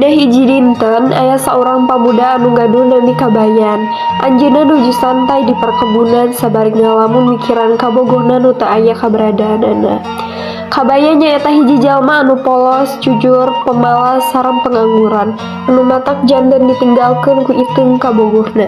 Dina hiji dinten aya saurang pamuda anu gaduh nami Kabayan. Anjeunna nuju santai di perkebunan sabari ngalamun mikiran kabogohna nu teu aya kaberadaanana. Kabayan nyaeta hiji jalma anu polos, jujur, pemalas sareng pengangguran, anu matak janten ditinggalkeun ku Iteung kabogohna.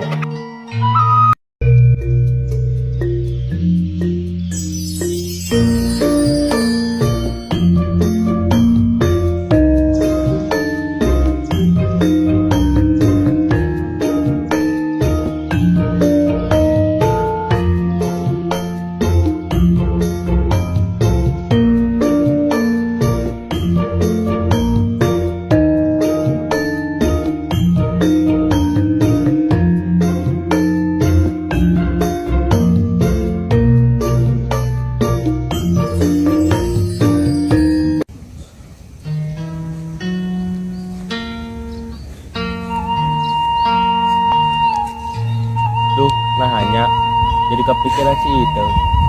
Duh, nah hanya jadi kepikiran si itu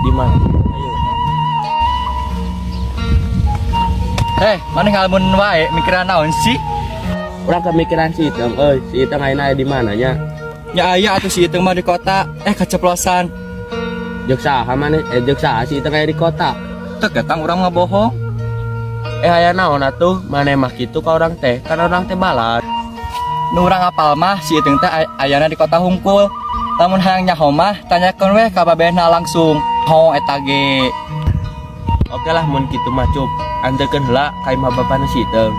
di mana? Ayo. Eh, mana ngalamun wae mikiran naon sih? Urang kepikiran si itu, euy, si itu ayeuna aya di mana nya? Ya aya atuh si Iteung mah di kota. Eh, keceplosan. Jeung saha maneh? Eh, jeung saha si Iteung aya di kota? Teu ketang urang mah bohong. Eh, aya naon atuh? Maneh mah kitu ka urang teh, kan urang teh balad. Nu urang apal mah si Iteung teh ayana di kota hungkul. Lamun hayang nyaho mah tanyakeun weh ka babehna langsung. Ho eta ge. Oke lah mun kitu mah cup. Anterkeun heula ka imah bapana si Iteung.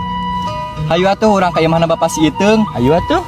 Hayu atuh urang ka imahna bapa si Iteung. Hayu atuh.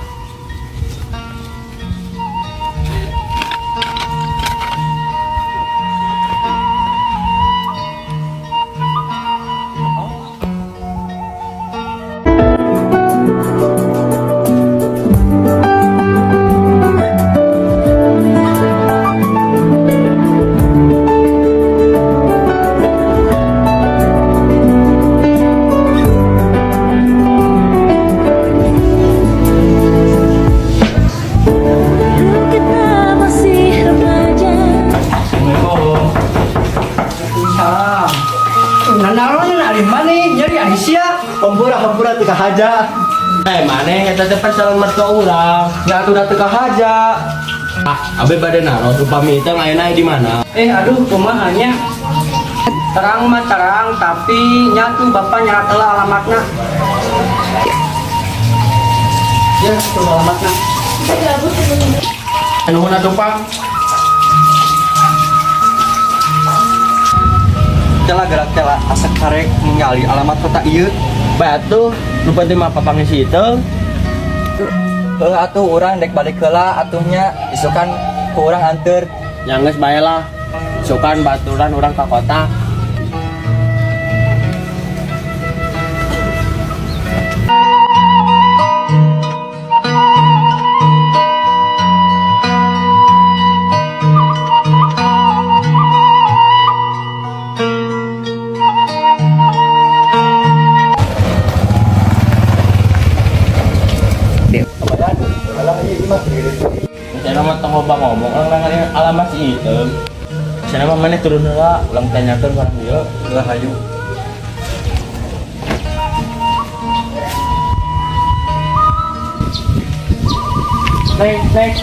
Kita masih remaja. Assalamualaikum. Salam. Nanaon ari maneh nyari ari sia? Hampura hampura teu kahaja. Eh, maneh eta teh pan calon mertua urang. Ya atuh da teu kahaja. Ah, abe bade naros upami Iteung ayeuna aya di mana? Eh, aduh, kumaha nya? Terang mah terang, tapi nya tuh bapak nyarat heula alamatna. Ya, tuh alamatna. Nuhun atuh, Pak. Kela gerak kela asa karek ningali alamat kota ieu. Bae atuh, nu penting mah papanggih si Iteung. Heuh atuh urang dek balik heula atuh nya isukan ku urang anteur. Ya geus bae lah. Isukan baturan urang ka kota. Misalnya mah tong loba ngomong, urang nanya alamat si Iteung. Misalnya mah maneh turun heula, urang tanyakeun ka urang ieu. Heeh hayu. Naik, naik.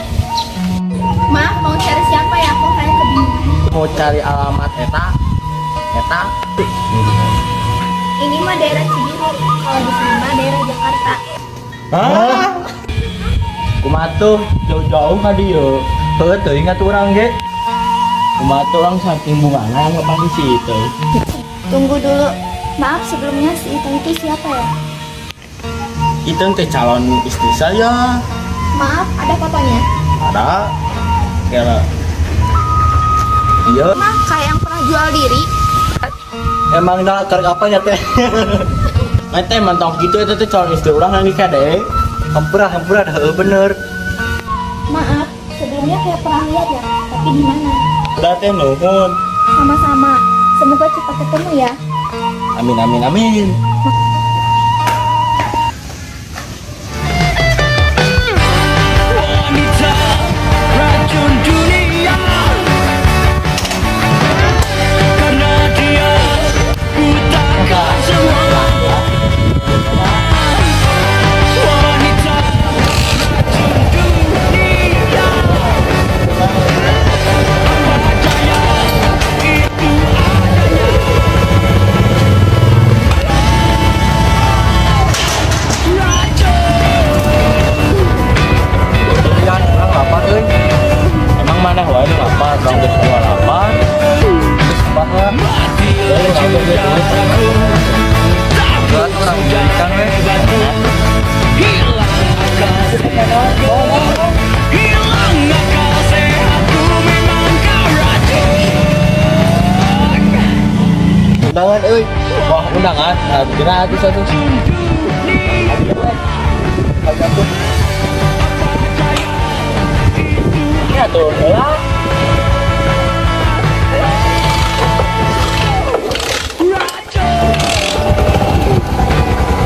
Maaf, mau cari siapa ya? Aku kayak kebingungan. Mau cari alamat eta. Eta. Ini mah daerah Cibiru. Kalau di sini mah daerah Jakarta. Hah? Kumaha tuh jauh-jauh ka dieu. Heuh teuing atuh urang ge. Kumaha tuh urang saking bungana yang papanggih si Iteung. Tunggu dulu. Maaf, sebelumnya si Iteung itu siapa ya? Iteung teh calon istri saya. Maaf, ada fotonya? Ada. Kira. Iya. Mah kayak yang pernah jual diri. Emang dah karek apa nya teh? Nah, teh mantap gitu eta teh calon istri urang yang nikah deh. Hampura hampura dah heueuh bener. Maaf, sebelumnya kayak pernah lihat ya, tapi di mana? Udah teh nuhun. Sama-sama. Semoga cepat ketemu ya. Amin amin amin. Wanita racun dunia. Karena dia butakan semua. Undangan euy. Wah, undangan. Nah, gratis atuh. Ya tuh, lah.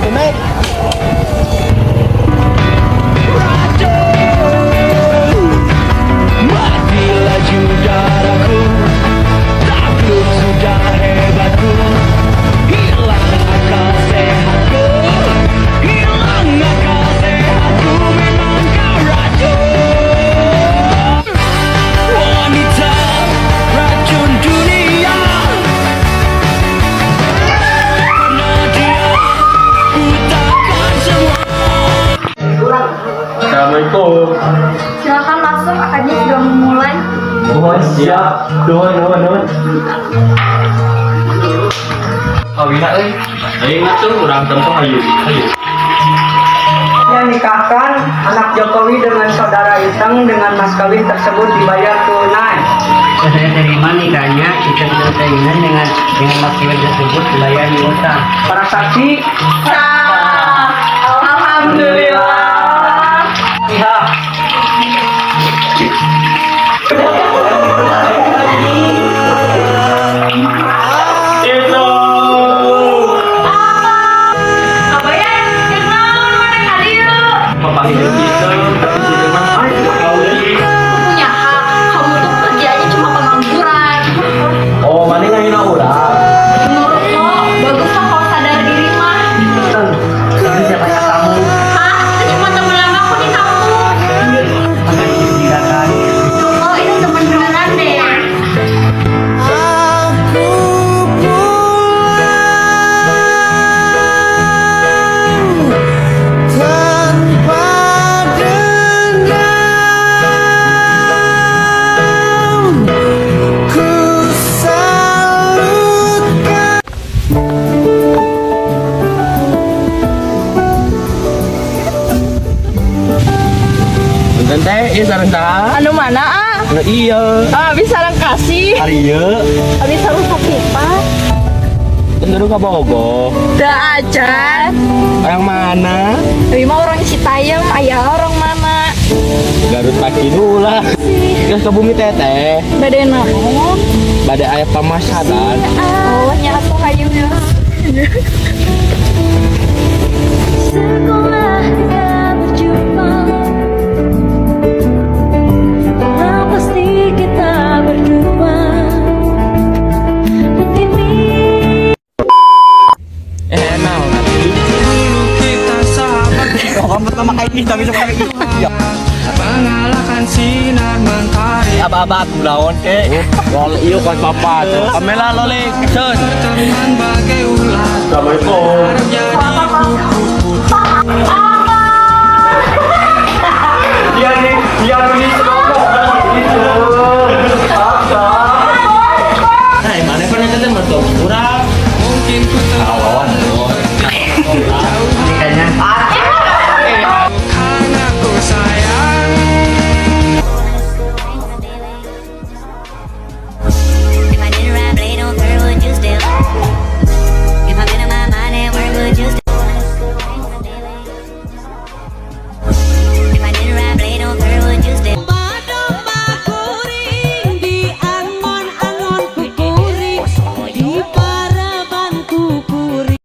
Kemek. Mati laju darahku, takut sudah hebatku. Hilang akal sehatku, hilang akal sehatku. Memang kau racun. Wanita racun dunia. Karena dia butakan semua. Assalamualaikum. Silakan masuk, akadnya sudah memulai. Nuhun, siap. Nuhun, nuhun, nuhun. Kawina euy. Ayo tuh urang tempo hayu. Hayu. Yang nikahkan anak Jokowi dengan saudara Iteng dengan mas kawin tersebut dibayar tunai. Saya terima nikahnya, kita tidak keinginan dengan mas kawin tersebut dibayar di utang. Para saksi, Alhamdulillah. pihak. Itu. Kabayan, kenal mana kali yuk. Bapak hidup itu, tapi si mah kawin. Punya hak, kamu tuh kerjanya cuma pengangguran. Oh, mana ngahina urang? Menurut lo, bagus lah kalau sadar diri mah. Iteng, ini siapa kamu? Hah? Itu cuma temen lama aku di kampung. Masa dicurigakan? Oh, itu temen beneran deh. Aku pulang tanpa dendam. Ku salutkan. Punten teh, ieu sareng saha? Anu mana ah? Anu iya. Ah, bisa sareng kasih, Ari ieu. abi sareng Kopipa. Tentu ka Bogor. Da acan. Orang mana? Abi mah orang Citayam, aya orang mana? Garut Pakidula. Geus ke bumi teteh. Bade naon? Bade aya pamasadan. Oh, nya atuh hayu. Sekolah kita berjumpa, tak pasti kita berdua. Dan kini Eh, naon? Kita sahabat Kamu pertama kali tapi sama kayak gitu. Iya. mengalahkan sinar mentari. Aba-aba aku naon ke. Lol, ieu kos bapak tuh. Kamera loli, action. Berteman bagai ular. Assalamualaikum. Jadi kupu.